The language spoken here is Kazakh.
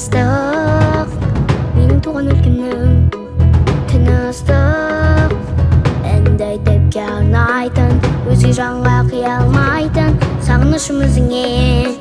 Ыстық менің туған өлкемнің түні, ыстық әнді айтып арнайтын, өзге жанға қия алмайтын сағынышым өзіңе.